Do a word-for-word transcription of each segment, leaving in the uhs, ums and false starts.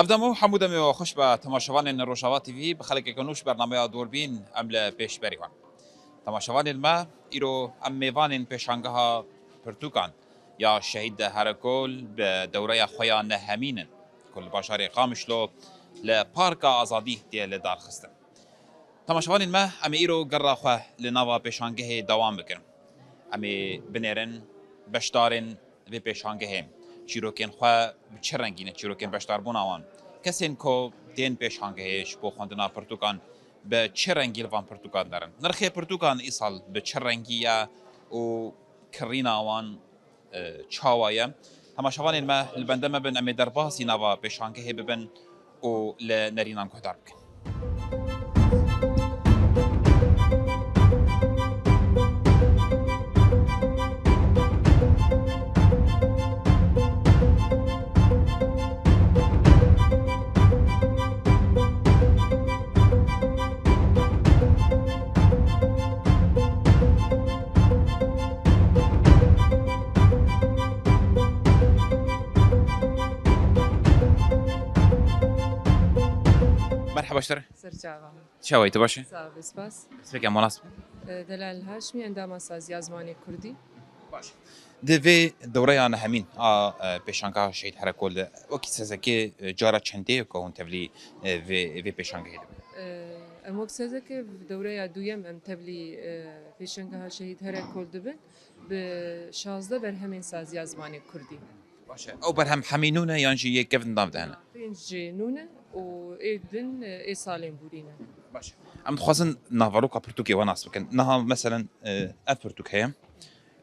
Ev dem û hemû demê we xweş be temaşevanên Rojava T V, bi xelekeke nû ji bernameya Dûrbîn em li pêşberî wan. Temaşevanên me, îro em mêvanên pêşangeha pirtûkan ya Şehîd Herekol bi dewreya xwe ya nehemîn in, ku li bajarê Qamişlo li Parka Azadî tê lidarxistin. Temaşevanên me, em ê îro gerra xwe li nava pêşangehê dewam bikin. Em ê binêrin beşdarên vê pêşangehê, çîrokên xwe bi çi rengî ne, çîrokên beşdarbûna wan, kesên ku tên pêşangehê ji bo xwendina pirtûkan bi çi rengî li van pirtûkan derin, nirxê pirtûkan îsal bi çi rengî ye û kirîna wan, e, çawa ye? Temaşevanên me, li bende me bin, em ê derbasî nava pêşangehê bibin û li nerînan guhdar bikin. Merhaba ji te re. Ser çava. Çawa yî, tu baş î? Sağ ol, spas. Spêka monas. E, Delal Haşmî, endama Saziya Zimanê Kurdî. Baş. Di vê dewreya nehemîn a, e, pêşangeha Şehîd Herekol de wekî sezekê, e, cara çendê ye ku hûn tevlî, e, vê, vê pêşangehê dibin? E, em wek sezekê dewreya duyem em tevlî, e, pêşangeha Şehîd Herekol dibin. Bi şazdeh berhemên Saziya Zimanê Kurdî. Baş e. Ew berhem hemî nû ne yan jî yê kevin nav de hene? Pênc jî nû ne û ê din, e, ê salên bûrî ne. Baş e. Em dixwazin naveroka pirtûkê we nas bikin. Niha meselen, e, ev pirtûk heye.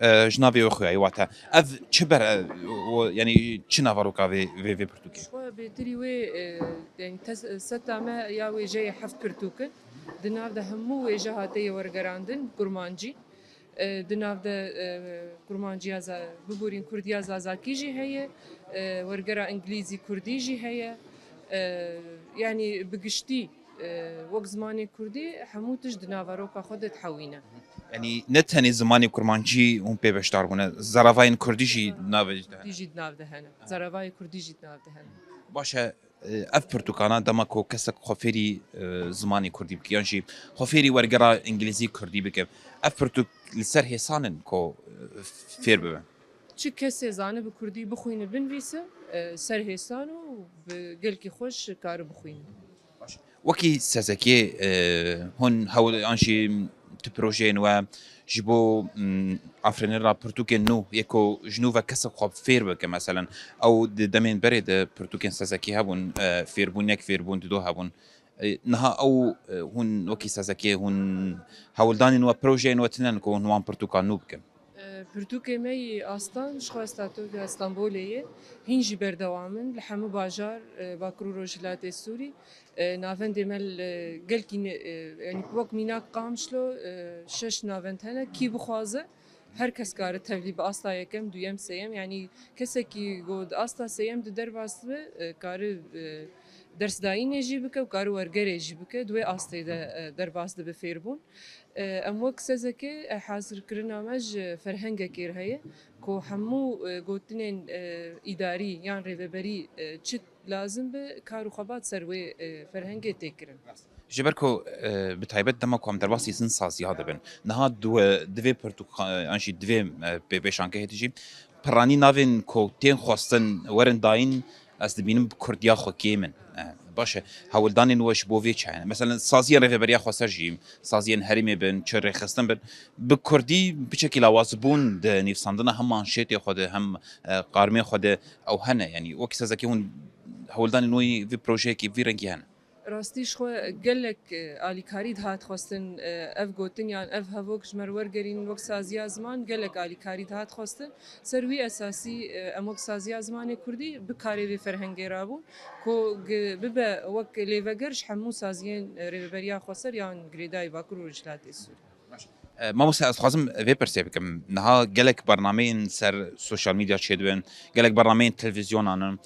E, ji navê wê xuya ye, wate ev çi ber, e, o, yanî çi naveroka vê, vê, vê pirtûkê? Ji xwe bêtirî wê, e, yanî tes-, seta me ya wêjeyê heft pirtûk in. Di nav de hemû wêje hatiye wergerandin, kurmancî. E, di nav de, e, kurmanciya za-, bibûrîn kurdiya zazakî jî heye, e, wergera îngilîzî kurdî jî heye. E, yanî bi giştî, e, wek zimanê kurdî hemû tişt di naveroka xwe de dihewîne. Yanî ne tenê zimanê kurmancî hûn pê beşdar bûne, zeravayên kurdî jî navê jî de hene? Kurdî jî di nav de hene. Zeravayê kurdî jî di nav de hene. Baş e, ev pirtûkana dema ku kesek xwe fêrî, e, zimanê kurdî bike yan jî xwe fêrî wergera îngilîzî kurdî bike, ev pirtûk li ser hêsan in ku, e, fêr bibe? Çi kesê zane bi kurdî bixwîne binivîse, e, ser hêsan û bi gelkî xweş kare bixwîne. Baş. Wekî sezekê, e, hûn hewl an jî tu projeyên we ji bo, mm, afirînera pirtûkên nû, yê ku ji nû ve kesek xwe fêr bike, meselen, ew di demên berê de pirtûkên sezekî hebûn, e, fêrbûn, yek fêrbûn, dido hebûn. E, niha ew, e, hûn wekî sezekê hûn hewldanên we, projeyên we tune ne ku hûn wan pirtûkan nû bikin? E, pirtûkê me yî Astan, ji xwe statûya Stenbolê ye. Hîn jî berdewam in li hemû bajar, e, Bakur û Rojhilatê Sûrî. E, navendê me li gelkî ne-, e, yanî wek mînak Qamişlo, e, şeş navend hene. Kî bixwaze, her kes kare tevlî bi asta yekem, duyem, sêyem. Yanî kesekî ku di asta sêyem de derbas dibe, e, kare, e, dersdayînê jî bike û kare wergerê jî bike. Di wê astê de, e, derbas dibe fêrbûn. E, em wek sezekê, e, hazirkirina me ji ferhengekê re heye ku hemû, e, gotinên, e, îdarî yan rêveberî, e, çi lazim be, kar û xebat ser wê, e, ferhengê tê kirin. Ji ber ku, e, bi taybet dema ku em derbasî zin saziya dibin, niha di we, di vê pirtûk, e, an jî di vê, e, pê-, pêşangehê de jî piranî navên ku tên xwestin werin dayîn, ez dibînim bi kurdiya xwe kêm in. E, baş e, hewldanên we ji bo vê çi hene? Meselen, saziyên Rêveberiya Xweser jî, saziyên herêmê bin, çi rêxistin bin, bi kurdî piçekî lawazbûn di nivîsandina hem manşetê xwe de, hem, e, qarmê xwe de ew hene. Yanî wekî sezekê hûn hewldanên wî vî projeyekî vî rengî hene. Rastî ji xwe gelek, e, alîkarî dihat xwestin, e, ev gotin yan ev hevok ji me re wergerînin wek saziya ziman, gelek alîkarî dihat xwestin. Ser wî esasî, e, em wek saziya zimanê kurdî bi karê vê ferhengê rabûn ku gi-, bibe wek lêveger ji hemû saziyên, e, Rêveberiya Xweser yan girêdayî Bakur û Rojhilatê Sûrî. E, mamoste, ez dixwazim vê pirsê bikim. Niha gelek bernameyên ser sosyal medya çêdibin, gelek bernameyên televîzyonan in.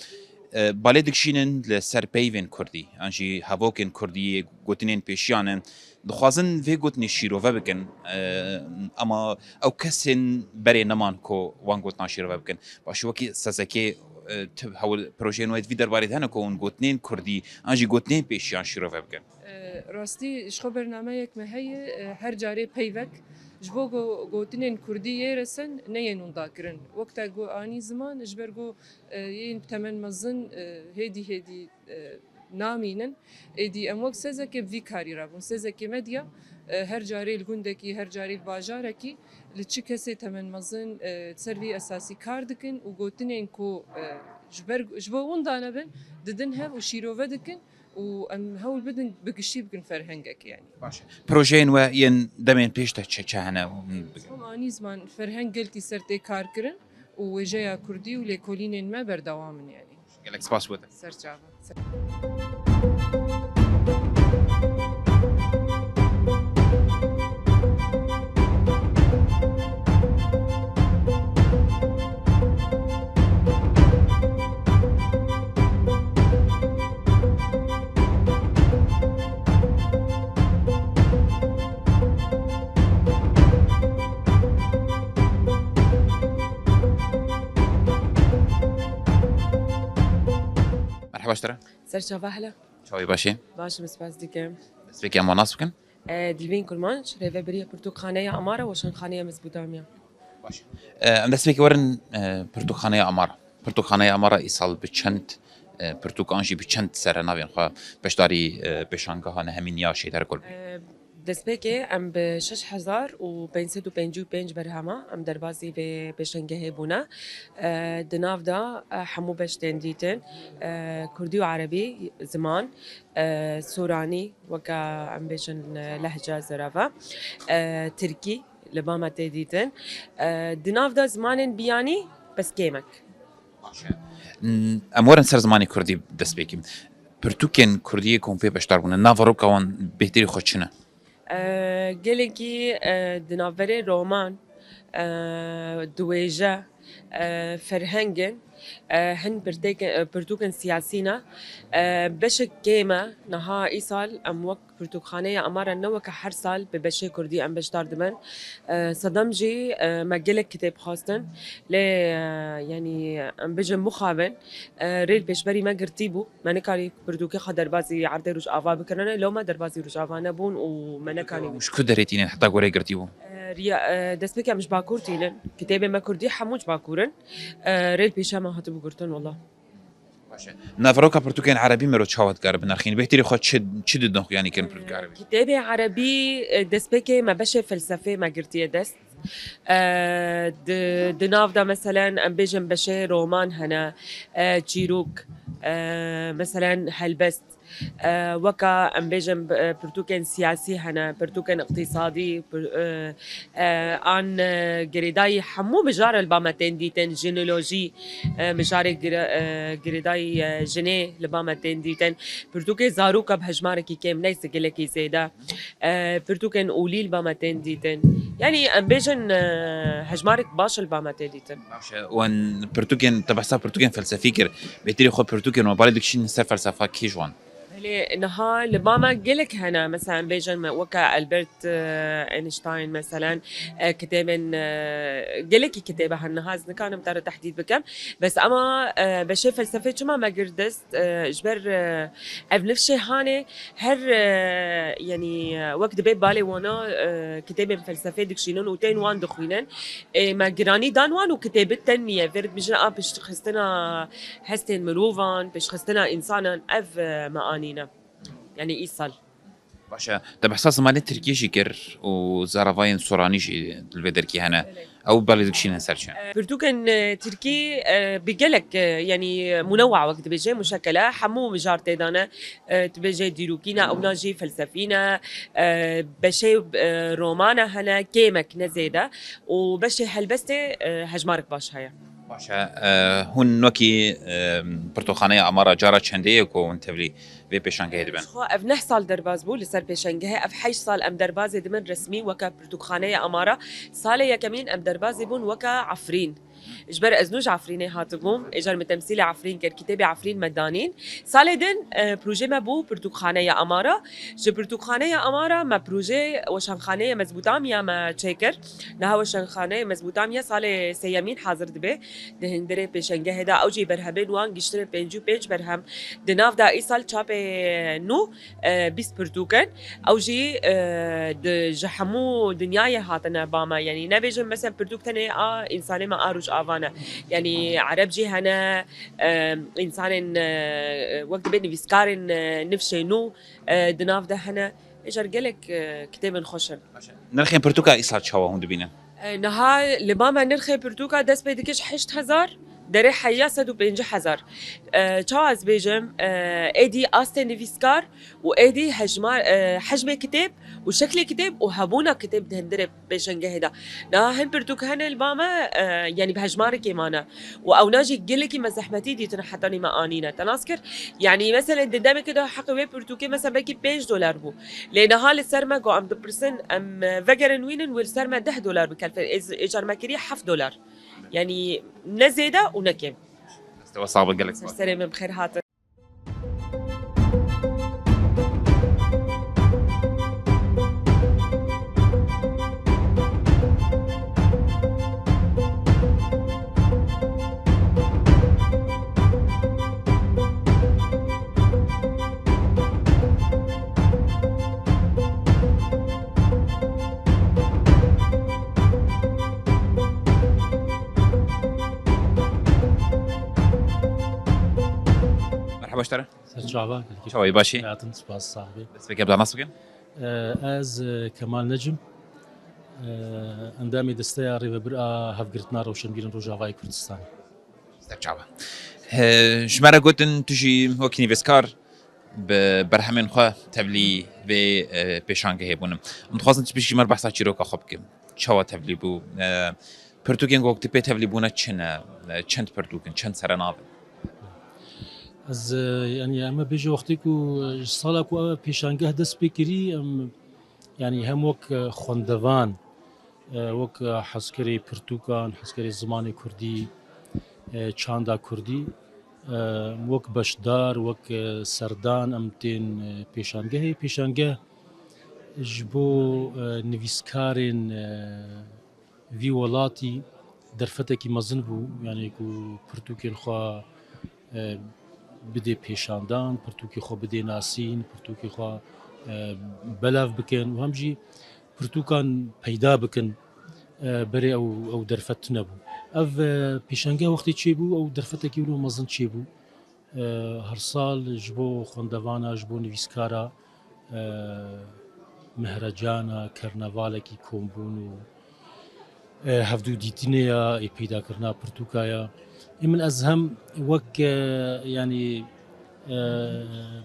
E, balê dikişînin li ser peyvên kurdî, an jî hevokên kurdî, gotinên pêşiyan in. Dixwazin vê gotinê şîrove bikin, e, ama ew kesên berê neman ku wan gotina şîrove bikin. Baş, wekî sezekê, E, tu hewl projeyên we di vî derbarê de hene ku hûn gotinên kurdî an jî gotinên pêşiyan şîrove bikin? E, rastî ji xwe bernameyek me heye, e, her carê peyvek ji bo go-, gotinên kurdî yê resen neyên winda kirin. Wek te got anî ziman, ji ber ku, e, yên bi temen mezin, e, hêdî hêdî, e, namînin. Êdî em wek sêzekê bi vî karî re bûn. Sêzekê medya, e, her carê li gundekî, her carê li bajarekî li çi kesê temen mezin, e, ser vî esasî kar dikin û gotinên ku, e, ji ber, ji bo winda nebin, didin hev û şîrove dikin û em hewl bidin bi giştî bikin ferhengek, yanî. Baş e. Projeyên we yên demên pêş de çi, çi hene? Hûn bikin? Tom anî ziman, ferheng gelkî ser tê kar kirin û wêjeya kurdî û lêkolînên me berdewam in, yanî. Gelek spas bo te. Serçava. Merhaba ji te re. Serçava hele. Çawa yî, baş î? Baş im, spas dikim. Destpêkê em wan nas bikin. E, Dilvîn Kurmanc, rêvebirî ya Pirtûkxaneya Amara, Weşanxaneya Mezbûdamiya. Baş. E, em destpêkê werin, e, Pirtûkxaneya Amara. Pirtûkxaneya Amara îsal bi çend, e, pirtûkan jî bi çend serenavên xwe beşdarî, e, pêşangeha nehemîn ya Şêder Gulbî? E, Destpêkê em bi şeş hezar û pênc sed û pêncî û pênc berhema em derbazî vê pêşengehê bûne. E, di nav de, e, hemû beş tên dîtin, e, kurdî û erebî ziman, e, soranî, weke em bêjin, e, lehce zerava, e, tirkî li ba me tê dîtin. E, di nav de zimanên biyanî bes kêmek. Baş e. Em werin ser zimanê kurdî dest pê kin. Pirtûkên kurdî yê ku hûn pê beşdar bûne, naveroka wan bêhtirî xwe çi ne? E, gelekî, e, di navberê roman, e, diwêje, e, ferheng in, e, hin pirtêke-, e, pirtûkên siyasî ne. E, beşek kêm e, niha îsal em wek Pirtûkxaneya Amara ne weke her sal bi beşê kurdî em beşdar dibin. E, sedem jî, e, me gelek kitêb xwestin, lê, e, yanî em bijin mixabin, e, rê li pêşberî me girtî bû. Me nikarî pirtûkê xwe derbazî erdê Rojava bikirine, lewma derbazî Rojava nebûn û me nekanî. Ji ku derê tînin heta gorê girtî bû? E, riya, e, destpêkê em ji Bakur tînin. Kitêbê me kurdî hemû ji Bakur in. E, rê li pêşiya me hatibû girtin, wela. Baş e. Naveroka pirtûkên erebî mero çawa dikare binirxîne? Bêhtirî xwe çi, çi didin xwe, yanî kirin pirtûkê erebî? Kitêbê erebî, e, destpêkê me beşê felsefê me girtiye dest. E, di, di nav de meselen em bêjin beşê roman hene, e, çîrok, e, meselen helbest, e, weka em bêjin, e, pirtûkên siyasî hene, pirtûkên iqtîsadî, pir-, e, e, an, e, girêdayî hemû mijarê li ba me tên dîtin, jinolojî, e, mijarê gire-, e, girêdayî, e, jinê li ba me tên dîtin. Pirtûkê zaroka bi hejmarekî kêm, neyse gelekî zêde. E, pirtûkên olî li ba me tên dîtin. Yanî em bêjin, e, hejmarek baş li ba me tê dîtin. Baş e. Wan pirtûkên, te behsa pirtûkên felsefî kir. Bêhtirî xwe pirtûkên wan balê dikişînin ser felsefa kî ji wan? Belê, niha li ba me gelek hene. Mesela em bêjin me weke Albert, e, Einstein, meselen, e, kitêbên, e, gelekî kitêbe hene. Niha ez nikarim te re tehdîd bikim. Bes ema, e, beşê felsefê çima me gir dest? E, ji ber, e, ev nifşê hanê her, e, yanî, e, wek dibe balê wana, e, kitêbên felsefê dikişînin û tên wan dixwînin. Ê, me giranî dan wan û kitêbit ten niye. Vêr dibêjin a piştxistina hestên mirovan, piştxistina însanan ev, e, me anîne. Yanî îsal. Baş e. Te behsa zimanê tirkî jî kir û zaravayên soranî jî li vê derkî hene. Belê. Ew balê dikişînin ser çi? E, pirtûkên, e, tirkî, e, bi gelek, e, yanî munewa wek dibêje, muşekele, hemû mijar tê de ne. E, dibêje dîrokî ne, ewna jî felsefî ne, e, beşê, e, romane hene, kêmek ne zêde û beşê helbestê, e, hejmarek baş heye. Baş e, e, hûn wekî, e, Pirtûkxaneya Amara cara çendê ye ku hûn tevlî vê pêşangehê dibin? Xwe ev neh sal derbaz bû li ser pêşangehê, ev heşt sal em derbazê dibin resmî weke Pirtûkxaneya Amara. Salê yekemîn em derbazê bûn weke Efrîn. Ji ber ez nû ji Efrînê hatibûm, êcar min temsîlê Efrîn kir, kitêbê Efrîn me danîn. Salê din, e, projê me bû pirtûkxaneya Amara. Ji pirtûkxaneya Amara me projê weşanxaneyê Mezbûtamiya me çêkir. Niha weşanxaneyê Mezbûtamiya salê sêyemîn hazir dibe. Di hundirê pêşengehê de ew jî berhemên wan giştin e pêncî û pênc berhem. Di nav de îsal çapê nû, e, bîst pirtûk in. Ew jî, e, di, ji hemû dinyayê hatine ba me. Yanî nebêjin mesela pirtûk tenê a însanê me a Rojava ne. Yanî Ereb jî hene, e, însanên, e, wek dibê nivîskarên, e, nifşê nû, e, di nav de hene. Êcar gelek, e, kitêbên xweş in. Nirxên pirtûka îsal çawa hûn dibînin? E, niha li ba me nirxê pirtûka dest pê dike ji heşt hezar derê heya sed û pêncî hezar. E, çawa ez bêjim, e, êdî astê nivîskar û êdî hejmar, e, hejmê kitêb û şeklê kitêb û hebûna kitêb di hundirê pêşengehê de. Niha hin pirtûk hene li ba me, e, yanî bi hejmarekê mane. Û ewna jî gelekî me zehmetî dîtin hetanî me anîne. Te nas kir? Yanî mesela di demekê de heqê wê pirtûkê mesela belkî pênc dolar bû. Lê niha li ser me got em dipirsin, em vegerin wînin, wê li ser me deh dolar bikelfin. Ê, êcar me kiriye heft dolar. Yanî ne zêde û ne kêm. Ez te we sax bin, gelek spas. Ser serê min bi xêr hatin. Merhaba ji te re. Ser çava, gelkî. Çawa yî, baş î? Hatin, spas, sax bî. Dest pê kê bi te nas bikim? Ee, ez, e, Kemal Necim, e, endamê Desteya Rêvebir a Hevgirtina Rewşenbîrên Rojavayê Kurdistanê. Ser çava. Ee, ji me re gotin tu jî wekî nivîskar bi berhemên xwe tevlî vê, e, pêşangehê bûn. Em dixwazin tu piştî ji me re behsa çîroka xwe bikim. Çawa tevlî bû? E, pirtûkên ku tu pê tevlî bûne çi ne? E, çend pirtûk in, çend serenav in? Ez, e, yanî, em ê bêje wextê ku, e, ji sala ku ev pêşangeh dest pê kirî, em, yanî, hem wek, e, xwendevan, e, wek, e, hezkerê pirtûkan, hezkerê zimanê kurdî, e, çanda kurdî, e, wek beşdar, wek, e, serdan em tên, e, pêşangehê. Pêşangeh ji bo, e, nivîskarên, e, vî welatî derfetekî mezin bû, yanî ku pirtûkên xwe, e, bidê pêşandan, pirtûkê xwe bidê nasîn, pirtûkê xwe, e, belav bikin û hem jî pirtûkan peyda bikin, e, berê ew, ew derfet tune bû. Ev, e, pêşangeh wextê çêbû, ew derfetekî wilo mezin çêbû. E, her sal ji bo xwendevana, ji bo nivîskara, e, mehrecana, kernevalekî kombûn û, e, hevdû dîtinê ya, ê peydakirina pirtûka ya. Ê min ez hem wek, e, yanî, e,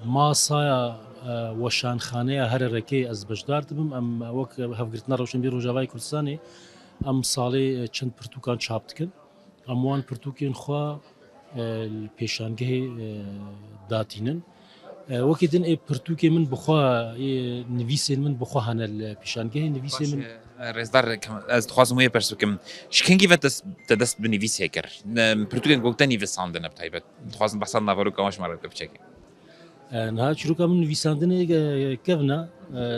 masaya, e, weşanxaneya Hererekê ez beşdar dibim. Em wek Hevgirtina Rewşenbîr Rojavayê Kurdistanê em salê, e, çend pirtûkan çap dikin. Em wan pirtûkên xwe, e, li pêşangehê, e, datînin. E, wekî din ê pirtûkê min bi xwe, ê nivîsên min bi xwe hene li pêşangehê. Nivîsê min. Baş e, rêzdar Kemal, ez dixwazim wê pirs bikim. Ji kengî ve dest, te dest bi nivîsê kir? Ne, pirtûkên ku te nivîsandine bi taybet. Dixwazim behsa naveroka wan ji me re bike, biçekê. E, niha çîroka min nivîsandinê, e, kevn e.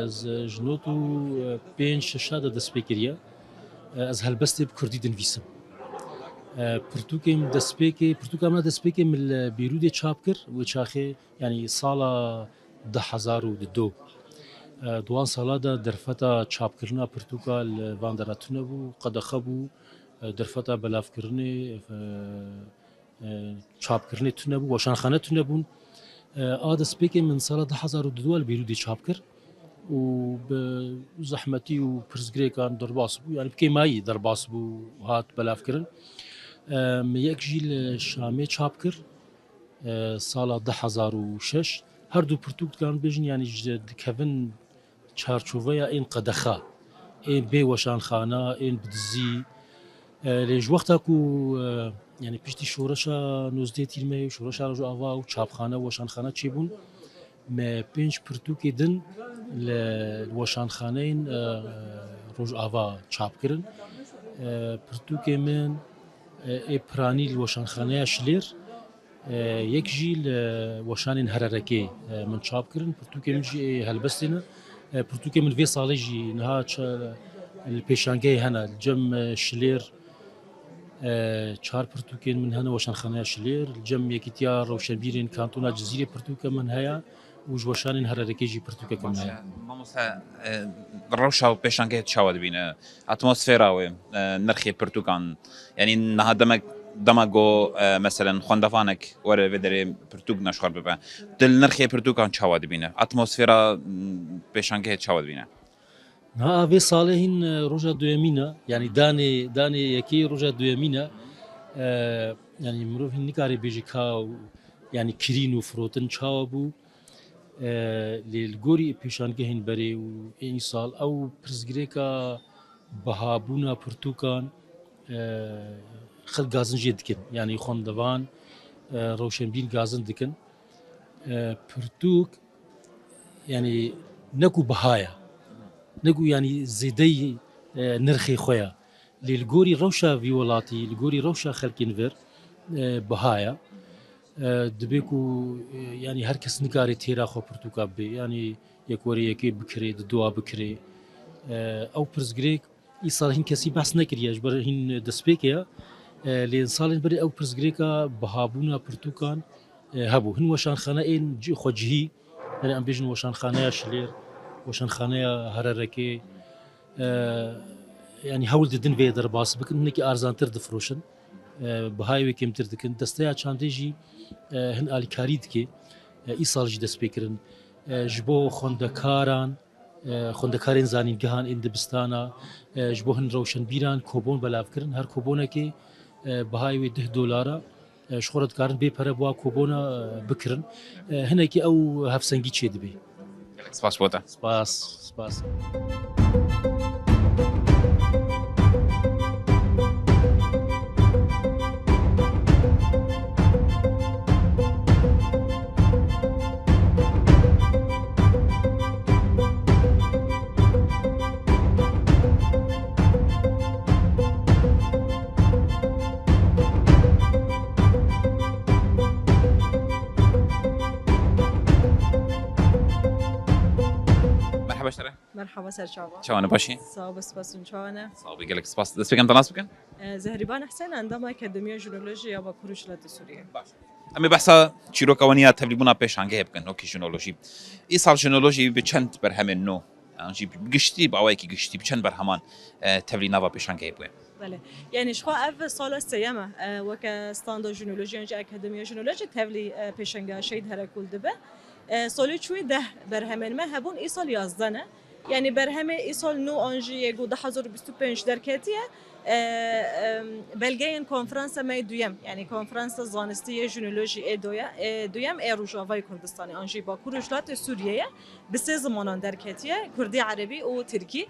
Ez ji not û pênc şeş de dest pê kiriye. E, ez helbestê bi kurdî dinivîsim. E, pirtûkê min destpêkê, pirtûka min destpêkê min li Bêrûdê çap kir, wê çaxê, yanî sala du hezar û du. E, di wan sala de derfeta çapkirina pirtûka li van dera tune bû, qedexe bû, e, derfeta belavkirinê, e, e, çapkirinê tune bû, weşanxane tune bûn. E, a destpêkê min sala du hezar û du li Bêrûdê çap kir û bi zehmetî û pirsgirêkan derbas bû, yanî bi kêmayî derbas bû, hat belavkirin. E, min yek jî li Şamê çap kir, e, sala du hezar û şeş. Her du pirtûk dikarin bêjin, yanî ji dikevin çarçoveya ên qedexa, ên bê weşanxana, ên bi dizî. E, lê ji wexta ku, e, yanî piştî şoreşa nozdeh Tîrmehê, şoreşa Rojava û çapxane û weşanxane çêbûn, me pênc pirtûkê din li weşanxaneyên, e, Rojava çap kirin. E, pirtûkê min, Ê piranî li weşanxaneya Şilêr, e, yek jî li weşanên Hererekê, e, min çap kirin. Pirtûkê min jî ê helbestê ne. E, pirtûkê min vê salê jî niha çi-, li pêşangehê hene. Li cem, e, Şilêr, e, çar pirtûkên min hene, weşanxaneya Şilêr. Li cem Yekîtiya Rewşenbîrên Kantona Cizîrê pirtûke min heye û ji weşanên Hererekê jî pirtûkeke min heye. Mamoste, e, rewşa pêşangehê çawa dibîne? Atmosfera wê, e, nirxê pirtûkan, yanî niha demek, dema ku, e, meselen xwendevanek were vê derê pirtûk neşxwer bibe, tu li nirxê pirtûkan çawa dibîne? Atmosfera, m, pêşangehê çawa dibîne? Niha vê salê hîn, e, roja duyemîn e, yanî danê, danê yekê roja duyemîn e. E, yanî mirov hîn nikare bêje ka, yanî kirîn û firotin çawa bû. E, lê li gorî pêşangehên berê û ê îsal ew pirsgirêka bihabûna pirtûkan, e, xelk gazin jê dikin. Yanî xwendevan, e, rewşenbîr gazin dikin. E, pirtûk, yanî ne ku biha ye, ne ku yanî zêdeyî, e, nirxê xwe ye. Lê li gorî rewşa vî welatî, li gorî rewşa xelkên vir, e, biha ye. E, dibê ku, e, yanî her kes nikare têra xwe pirtûka bibê. Yanî yek were yekê bikirê, di dua bikirê. E, ew pirsgirêk îsal hîn kesî behs nekiriye, ji ber hîn destpêkê ye. E, lê salên berê ew pirsgirêka bihabûna pirtûkan, e, hebû. Hin weşanxane ên ci-, xwecihî, yanî em bêjin weşanxaneya Şilêr, weşanxaneya Hererekê, e, yanî hewl didin vê derbas bikin, hinekî arzantir difiroşin, e, bihayê wê kêmtir dikin. Desteya çandê jî, e, hin alîkarî dike, e, îsal jî dest pê kirin. E, ji bo xwendekaran, e, xwendekarên zanîngehan ên dibistana, e, ji bo hin rewşenbîran kobon belav kirin. Her kobonekê, e, bihayê wê deh dolar e. E, ji xwe re dikarin bê pere bi wa kobona, e, bikirin. E, hinekî ew hevsengî çêdibê. Gelek spas bo te. Spas, spas. Merhaba ji te re. Merhaba, ser çava. Çawa ne, baş î? Sağ ol, spas, hûn çawa ne? Sağ ol, gelek spas. Dest pê kem te nas bikin? E, Zehriban Hesen, endama Akademiya Jinolojiyê ya Bakur Rojhilatê Sûriyê. Baş. Em ê behsa çîroka we ya tevlîbûna pêşangehê bikin, wekî jinolojî. Îsal jinolojî bi çend berhemên nû, yan jî bi giştî, bi awayekî giştî, bi çend berheman, e, tevlî nava pêşangehê bûye? Belê. Yanî ji xwe ev sala sêyem e, e, weke standa jinolojî yan jî Akademiya Jinolojî tevlî, e, pêşangeha Şehîd Herekûl dibe. E, salê çûyê deh berhemên me hebûn, îsal yazdeh ne. Yanî berhemê îsal nû an jî yê ku du hezar û bîst û pênc derketiye, e, em, belgeyên konferansa me yê duyem, yanî konferansa zanistî yê jinolojî ê doye-, ê duyem ê Rojavayê Kurdistanê, an jî Bakur Rojhilatê Sûriyê ye, bi sê zimanan derketiye, kurdî, erebî û tirkî.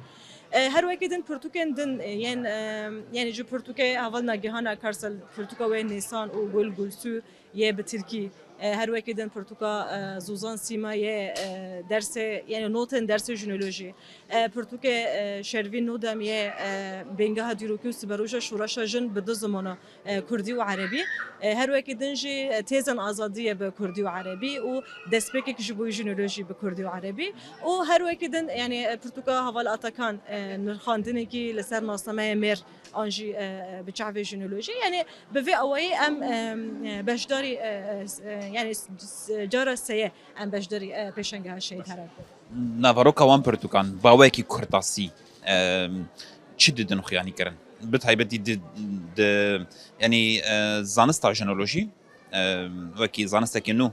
E, her wekî din pirtûkên din, e, yên, e, yanî ji pirtûkê heval Nagihana Karsel, pirtûka wê Nîsan û Gul Gulsû, yê bi tirkî, e, her wekî din pirtûka, e, Zozan Sîma yê, e, dersê, yanî notên dersê jinolojî, e, pirtûkê, e, Şervîn Nodem yê, e, Bêngeha Dîrokî û Siberoja Şoreşa Jin bi du zimana, e, kurdî û erebî, e, her wekî din jî, e, têzên azadî ye bi kurdî û erebî û destpêkek ji bo jinolojî bi kurdî û erebî û her wekî din, yanî, e, pirtûka heval Atakan, e, nirxandinekî li ser nasnameya mêr, an jî, e, bi çavê jinolojî. Yanî bi vê awayî em, e, beşdarî, e, e, yanî s-, s-, cara seye em beşdarî, e, pêşangeha Şehîd Herekûl. Naveroka wan pirtûkan bi awayekî kurtasî, e, çi didin xuyanî kirin? Bi taybetî di, di, yanî, e, zanista jinolojî, e, wekî zanistekî nû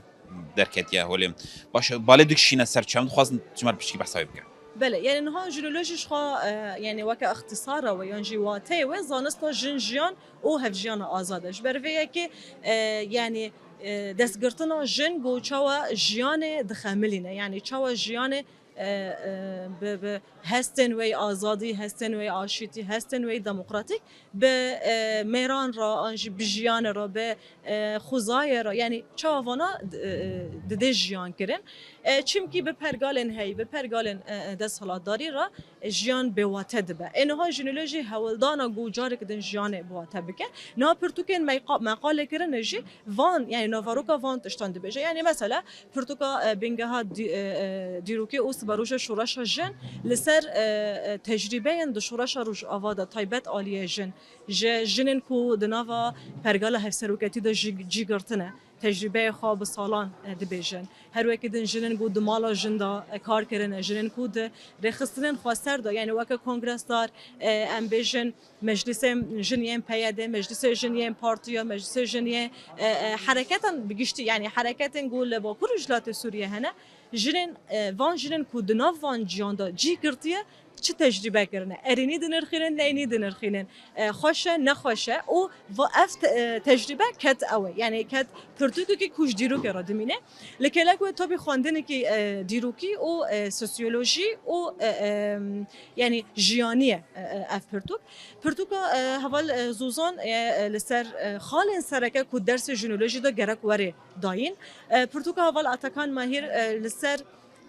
derketiye holê. Baş e, balê dikişîne ser çi? Em dixwazin ji me re piştî behsa wê bike. Belê, yanî niha jinolojî ji xwe, e, yanî weke îxtisara wê yan jî wateyê wê zanista jin jiyan û hevjiyana azad e. Ji ber vê yekê, e, yanî, e, destgirtina jin ku çawa jiyanê dixemilîne, yanî çawa jiyanê e, e, bi, bi hestên wê azadî, hestên wê aşîtî, hestên wê demokratîk bi, e, mêran re, an jî bi jiyanê re, bi, e, xwezayê re, yanî çawa vana, e, e, didê jiyan kirin. E, çimkî bi pergalên heyî, bi pergalên, e, e, desthilatdarî re, e, jiyan bêwate dibe. Ê niha jînolojî hewldana ku carek din jiyanê biwate bike. Niha pirtûkên meyqa-, meqalê kirine jî van, yanî naveroka van tiştan dibêje. Yanî mesela pirtûka, e, bingeha dî-, e, e, dîrokî û siberoja şoreşa jin li ser, e, e, tecrîbeyên di şoreşa Rojava de taybet aliyê jin, ji jinên ku di nava pergala hevseroketî de jî, cî girtine, tecrîbeyê xwe bi salan, e, dibêjin. Her wekî din jinên ku di mala jin de, e, kar kirine, jinên ku di rêxistinên xweser de, yanî weke kongresdar, e, em bêjin, meclisê jin yên P Y D, meclisê jin yên partiya, meclisê jin yên, e, e, hereketan bi giştî, yanî hereketên ku li Bakur û Rojhilatê Sûriyê hene, jinên, e, van jinên ku di nav van ciyan de cî girtiye, çi tecrîbe kirine? Erênî dinirxînin, neynî dinirxînin? E, xweş e, nexweş e? Û va ev te-, e, tecrîbe ket ew e. Yanî ket pirtûkekî ku ji dîrokê re dimîne. Li kêlek wê tabî xwendinekî, e, dîrokî û, e, sosyolojî û, e, e, yanî jiyanî ye, e, e, ev pirtûk. Pirtûka, e, heval, e, Zozan, e, e, li ser, e, xalên sereke ku dersê jînolojî de gerek were dayîn. E, pirtûka heval Atakan Mahîr, e, li ser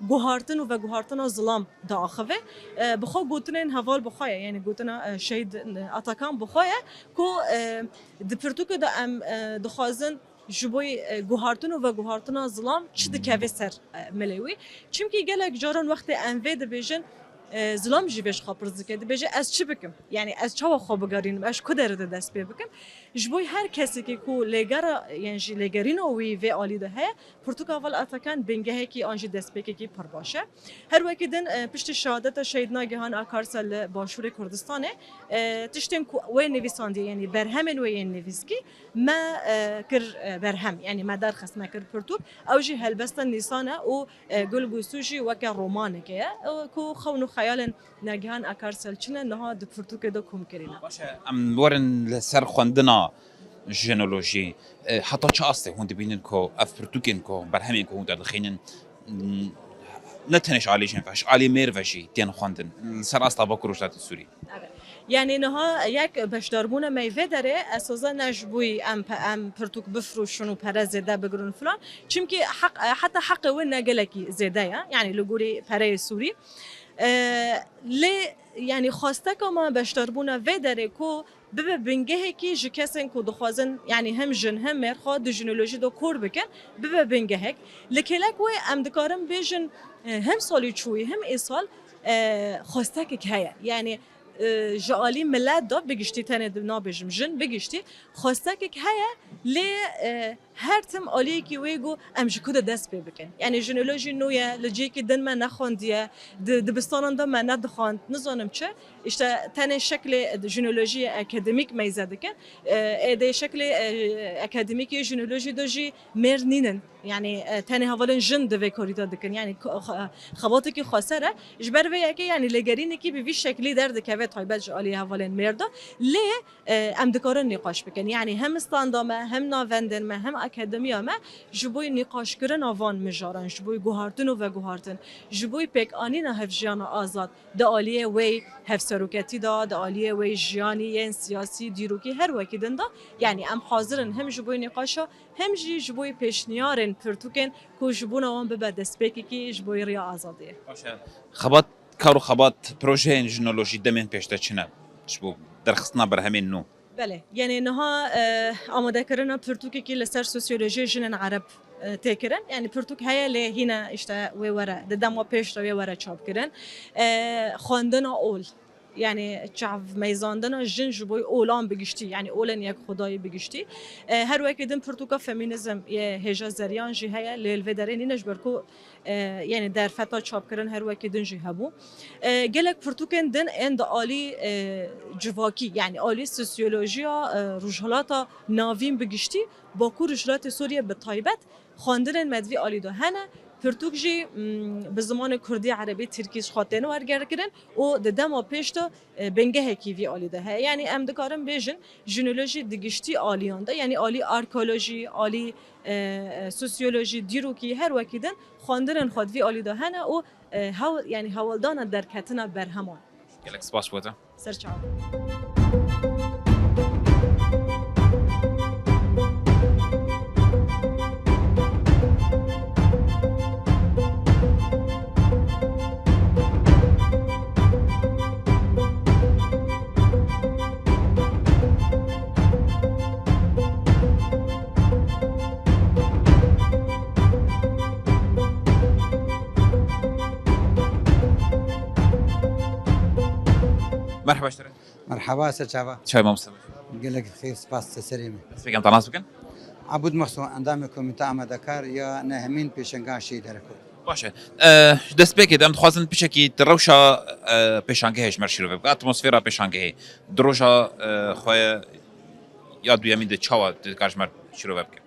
guhartin û veguhartina zilam diaxive. E, bi xwe gotinên heval bi xwe ye, yanî gotina, e, şehîd, e, Atakan bi xwe ye ku, e, di pirtûkê de em, e, dixwazin ji bo, e, guhartin û veguhartina zilam çi dikeve ser, e, milê wî. Çimkî gelek caran wextê em vê dibêjin, e, zilam jî vê ji xwe pirs dike, dibêje, ez çi bikim? Yanî ez çawa xwe bigerînim? Ez ji ku derê de dest pê bikim? Ji bo her kesekî ku lêgera, yan jî lêgerîna wî vê alî de heye, pirtûka heval Atakan bingehekî an jî destpêkekî pir baş e. Her wekî din, e, piştî şehadeta Şehîd Nagihan Akarsel li Başûrê Kurdistanê, e, tiştên ku wê nivîsandiye, yanî berhemên wê yên nivîskî me, e, kir, e, berhem, yanî me derxist, me kir pirtûk. Ew jî helbesta Nîsan e û, e, Gul Gulsû jî weke romanekê ye, e, ku xewn û xeyalên Nagihan Akarsel çi ne, niha di pirtûkê de kom kirîne. Baş e, em werin li ser xwendina jînolojî. E, heta çi astê hûn dibînin ku ev pirtûkên ku, berhemên ku hûn derdixînin, n-, ne tenê ji alî jin ve, ji alî mêr ve jî tên xwendin li ser asta Bakur û Rojhilatê Sûrî? Evet. Yanî niha yek beşdarbûna me vê derê esasen ne ji bo em pe-, em pirtûk bifroşin û pere zêde bigirin filan. Çimkî heq, heta heqê wê ne gelekî zêde ye. Yanî li gorî pereyê Sûrî. E, lê yanî xwesteka me beşdarbûna vê derê ku bibe bingehekî ji kesên ku dixwazin, yanî hem jin hem mêr xwe di jînolojî de kor bikin, bibe bingehek. Li kêlek wê em dikarin bêjin, e, hem salî çûyî hem êsal, e, xwestekek heye. Yanî, e, ji alî milet de bigiştî, tenê di nabêjim jin, bigiştî xwestekek heye, lê, e, her tim aliyekî wê ku em ji ku de dest pê bikin. Yanî jînolojî nû ye, li cihekî din me nexwendiye, di dibistanan de me nedixwand, nizanim çi. Îşte tenê şeklê jînolojiyê akademîk meyze dikin. E, êdî şeklê, e, akademîk yê jînolojî de jî mêr nînin. Yanî, e, tenê hevalên jin di vê karî de dikin. Yanî, ko-, xe-, xebatekî xweser e. Ji ber vê yekê, yanî, lêgerînekî bi vî şeklî derdikeve taybet ji alî hevalên mêr de. Lê, e, em dikarin nîqaş bikin. Yanî, hem standa me, hem navendên me, hem akademiya me ji bo nîqaşkirina van mijaran, ji bo guhartin û veguhartin, ji bo pêkanîna hevjiyana azad di aliyê wê hevseroketî de, di aliyê wê jiyanî yên siyasî, dîrokî her wekî din de. Yanî, em hazir in hem ji bo nîqaşa hem jî ji bo pêşniyarên pirtûkên ku ji bona wan bibe destpêkekî ji bo riya azadiyê. Baş e. Xebat, kar û xebat, projeyên jînolojî demên pêş de çi ne ji bo derxistina berhemên nû? Belê, yanî niha, e, amadekirina pirtûkekî li ser sosyolojiyê jinên Ereb, e, tê kirin. Yanî pirtûk heye lê hîne îşte wê were, di dema pêş de wê were çapkirin. E, xwendina ol. Yanî çavmeyzandina jin ji bo olan bi giştî, yanî olên yekxwedayî bi giştî. E, her wekî din pirtûka femînîzm yê hêja Zeriyan jî heye, lê li vê derê nîne ji ber ku, e, yanî derfeta çapkirin her wekî din jî hebû. E, gelek pirtûkên din ên di alî, e, civakî, yanî alî sosyolojiya, e, Rojhilata Navîn bi giştî, Bakur Rojhilatê Sûriyê bi taybet, xwendinên me di vî alî de hene, pirtûk jî, mm, bi zimanê kurdî, erebî, tirkî ji xwe tên wergerkirin û di dema pêş de, e, bingehekî vî alî de heye. Yanî em dikarin bêjin, jînolojî di giştî aliyan de, yanî alî arkeolojî, alî, e, e, sosyolojî, dîrokî, her wekî din xwendinên xwe di vî alî de hene û e, hewl, yani hewldana derketina berheman. Gelek spas bo te. Ser çav. Merhaba ji te re. Merhaba, ser çava. Çawa mamoste? Gelek xêr, spas, te serê me. Dest pê kem, te nas bikin? Abûd Mexso, endamê Komîte Amadekar ya nehemîn Pêşengeha Şehîd Herekol. Baş e. E, ji destpêkê de em dixwazin piçekî di rewşa, e, pêşangehê ji me re şîrove bike, atmosfera pêşangehê. Di roja, e, xwe ya duyemîn de çawa dikar ji me re şîrove bike?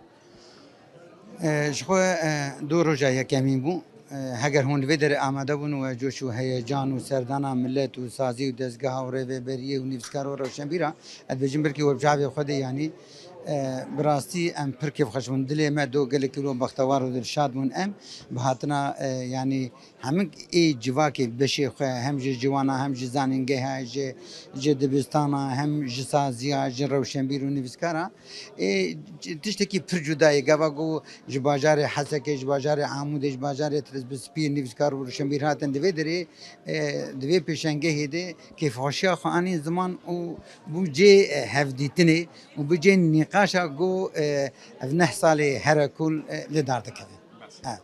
E, ji xwe, e, du roja yekemîn bû. E, heger hûn li vê derê amade bûn û coş û heyecan û serdana milet û sazî û dezgeha û rêveberiyê û nivîskar û rewşenbîra, ez dibêjim belkî we bi çavê xwe de, yanî, e, bi rastî em pir kêfxweş bûn. Dilê me do gelekî wilo bextewar û dilşad bûn em bi hatina, e, yanî, hemik ê civakê beşê xwe, hem ji ciwana, hem ji zanîngeha, ji, ji dibistana, hem ji saziya, ji rewşenbîr û nivîskara. Ê, c-, tiştekî pir cuda ye. Gava ku ji bajarê Hesekê, ji bajarê Amûdê, ji bajarê Tirsbispiyê nivîskar û rewşenbîr hatin di vê derê, e, di vê pêşengehê de kêfxweşiya xwe anîn ziman û bû cê, e, hevdîtinê û bû cê nîqaşa ku, e, ev neh salê Herekol, e, li dar dikeve. Baş. Ha.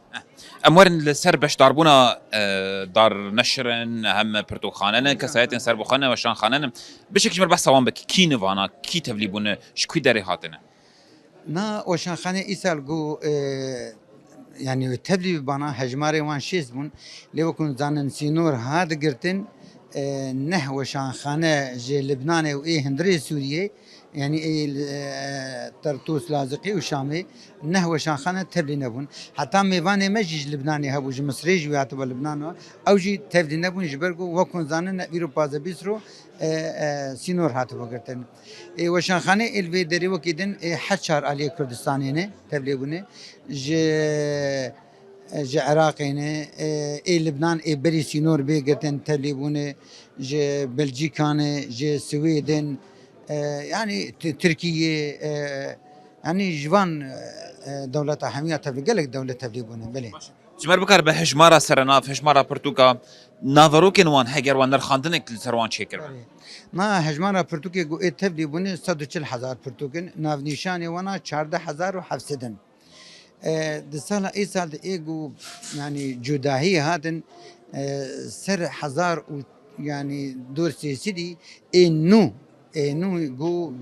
Em werin li ser beşdarbûna, e, dar neşir in, hem pirtûkxane ne, kesayetên serbixwe ne, weşanxane ne. Bişek ji me re behsa wan bike, kî ne vana, kî tevlî bûne, ji ku derê hatine? Na weşanxane îsal ku, e, yanî tevlî bana hejmarê wan şêst bûn. Lê wekû zanin sînor hat girtin, e, neh weşanxane ji Libnanê û ê hundirê Sûriyê, yanî ê, e, Tertûs, Laziqî û Şamê neh weşanxane tevlî nebûn. Heta mêvanê me jî ji Libnanê hebû, ji Misirê jî wê hatibe Libnan we. Ew jî tevlî nebûn, ji ber ku wekû zanin îro pazdeh bîst ro, e, e, sînor hatibe girtin. Ê weşanxanê ê li vê derê wekî din, ê her çar aliyê Kurdistanê ne, tevlê bûne. Ji, ji Iraqê ne, ê, ê Libnan ê berî sînor bê girtin tevlê bûne. Ji Belcîka ne, ji Swêdên, e, yanî Ti-, Tirkiyê, e, yanî ji van, e, dewleta hemiya tevlê, gelek dewlet tevlê bûne, belê. Ji me re bikare be hejmara serenav, hejmara pirtûka, naverokên wan, heger wan nirxandinek li ser wan çêkiribe. Belê. Na hejmara pirtûkê ku ê tevlî bûne sed û çil hezar pirtûk in, navnîşanê wana çardeh hezar û heft sed in. E, di sala ê sal de ê ku, yanî cudahî hatin, e, ser hezar û, yanî dor sê sedî ê nû, ê nû ku,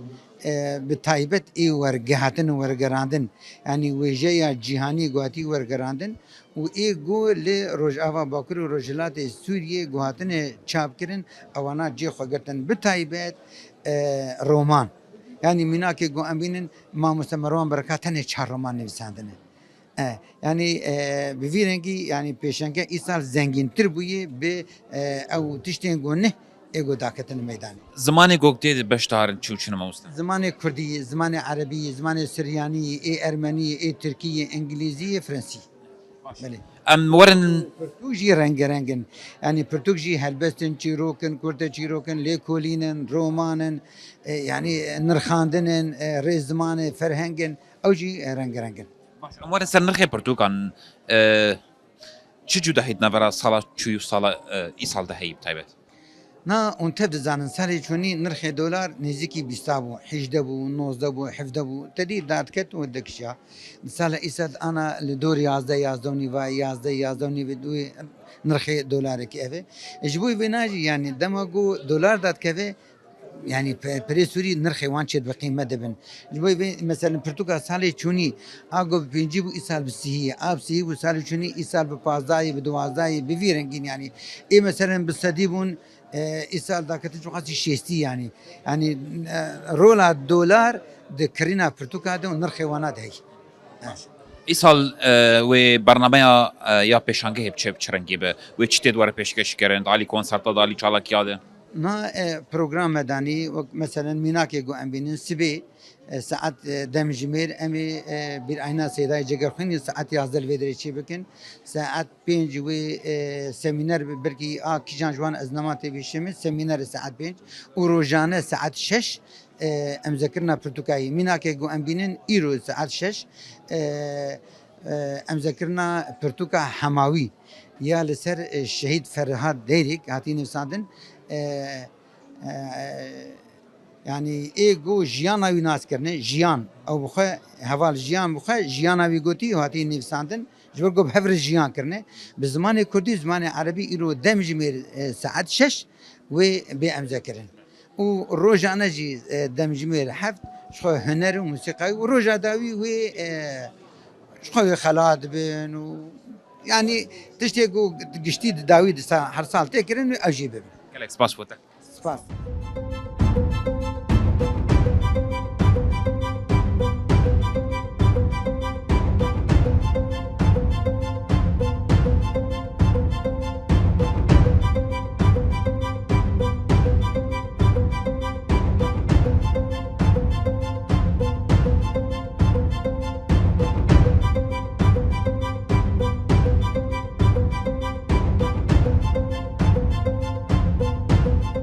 e, bi taybet ê wergihatin û wergerandin, yanî wêjeya cîhanî guhatî wergerandin, û ê ku li Rojava Bakur û Rojhilatê Sûriyê guhatine çapkirin, ewana cê xwe girtin. Bi taybet, e, roman. Yanî mînakê ku em bînin, Mamoste Merwan Bereka tenê çar roman nivîsandine. E, yanî, e, bi vî rengî, yanî pêşenge îsal zengîntir bûye bi, e, ew tiştên ku neh ê ku daketin meydanê. Zimanê ku tê de beşdar in çi û çi ne, mamoste? Zimanê kurdî, zimanê erebî, zimanê siryanî, ê ermenî, ê tirkî, ê îngilîzî, ê fransî. Belê. Em werin. Pirtûk jî rengereng in. Yanî pirtûk jî helbest in, çîrok in, kurte çîrok in, lêkolîn in, roman in, e, yanî nirxandin in, e, rêziman e, ferheng in. Ew jî, e, rengereng in. Baş, em werin ser nirxê pirtûkan. E, çi cudahî di navbera sala çûyî û sala, e, îsal de heye bi taybet? Na, hûn tev dizanin, salê çûnî nirxê dolar nêzîkî bîsta bû, hejde bû, nozdeh bû, hevdeh bû, tedî dadiket û dikişiya. Di sala îsal ana li dor yazdeh, yazdeh û nîva, yazdeh, yazdeh û nîvê dû nirxê dolarekî ev e. Ji bo vê najî, yanî dema ku dolar dadikeve, yanî pe-, perê Sûrî nirxê wan çê dibe qîmet dibin. Ji bo vê, meselen, pirtûka salê çûnî, a ku bi pêncî bû, îsal bi sihî ye. A bi sihî bû salê çûnî, îsal bi pazdahê, bi duwazdahê, bi vî rengîn yanî. Ê, meselen, bi sedî bûn, e, îsal daketin çiqasî şêstî yanî. Yanî, e, rola dolar di kirîna pirtûka de û nirxê wana de heye. Îsal, e, wê bernameya, e, ya pêşangehê bi çi, bi çi rengî be? Wê çi tê di were pêşkêşkirin? Di alî konserta, di alî çalakiya de? Na, e, program me danî, wek meselen mînakê ku em bînin, sibê, E, saet, e, demjimêr em ê, e, bîrayîna Seydayê Cegerxwînî saet yazdeh li vê derê çê bikin. Saet pênc wê, e, semîner bi, belkî a kîjan ji wan ez nema têbişimê, semîner saet pênc û rojane saet şeş, e, emzekirina pirtûkayî. Mînakê ku em bînin îro saet şeş, e, e, emzekirina pirtûka Hemawî ya li ser, e, Şehîd Ferhad Deyrek hatî nivîsandin. E, e, Yanî ê ku jiyana wî nas kirine, jiyan. Ew bi xwe, heval jiyan bi xwe, jiyana wî gotî û hatî nivîsandin. Ji ber ku bi hev re jiyan kirine. Bi zimanê kurdî, zimanê erebî îro demjimêr, e, saet şeş wê bê emze kirin. Û rojane jî, e, demjimêr heft ji xwe huner û musîqayî û roja dawî wê, e, ji xwe wê xela dibin û yanî tiştê ku giştî di dawî di sa-, her sal tê kirin û ew jî bibin. Gelek spas bo te. Spas.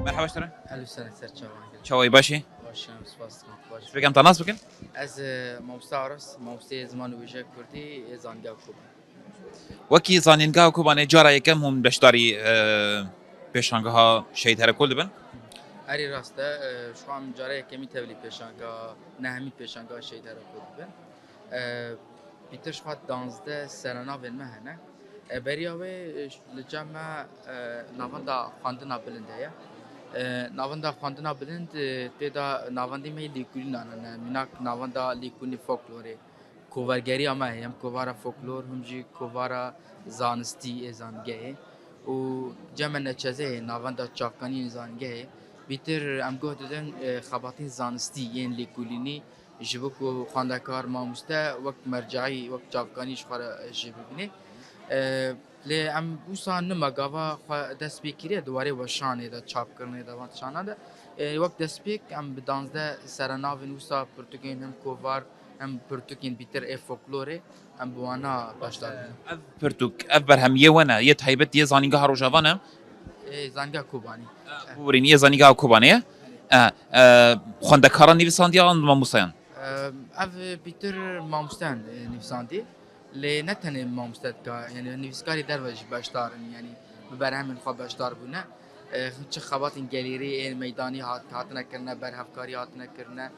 Merhaba ji te re. Ehlû sene ser çavan. Çawayî, baş î? Baş em, spas dikim, baş. Dibêjin em te nas bikin? Ez, e, mamoste Aras, mamosteyê ziman û wêjeya kurdî ê Zanîngeha Kobanê. Wekî Zanîngeha Kobanê cara yekem hûn beşdarî, e, pêşangeha Şehîd Herekol dibin? Erê rast e, e, ji xwe em cara yekemî tevlî pêşangeha, nehemî pêşangeha Şehîd Herekol dibin. E, Pîtir ji xwe danzdeh serenavên me hene. E, beriya wê, e, li cem me, e, navenda xwendina bilind heye. E, navenda xwendina bilind, e, tê de navendî me yê lêkolînan hene. Mînak navenda lêkolînê folklorê. Kovargeriya me heye, hem kovara folklor, hem jî kovara zanistî ê zanîngehê. Û cem me neçeze heye, navenda çavkaniyên zanîngehê. Pîtir em guh didin, e, xebatên zanistî yên lêkolînî, ji bo ku xwendekar, mamoste wek merceî, wek çavkanî ji xwe re jê bibîne. E, lê em wisa nima gava xwe dest pê kiriye di warê weşanê de, çapkirinê de, van tiştana de. E, wek destpêk em bi danzdeh serenavên wisa pirtûkên hem kovar, hem pirtûkên bîtir ê folklorê, em bi wana beşdar bûn. Ev pirtûk, ev berhem yê we ne, yê taybet yê Zanîngeha Rojava ne? Ê, Zanîngeha Kobanê. Borîn, yê Zanîngeha Kobanê ye. E, e, xwendekaran nivîsandiye an mamosteyan? E, ev pîtir mamosteyan, e, nivîsandiye. Lê ne tenê mamoste dika, yanî nivîskarê derve jî beşdar in, yanî bi berhemên xwe beşdar bûne. E, çi xebatên gelêrî ên meydanî hat-, hatine kirine, berhevkarî hatine kirine.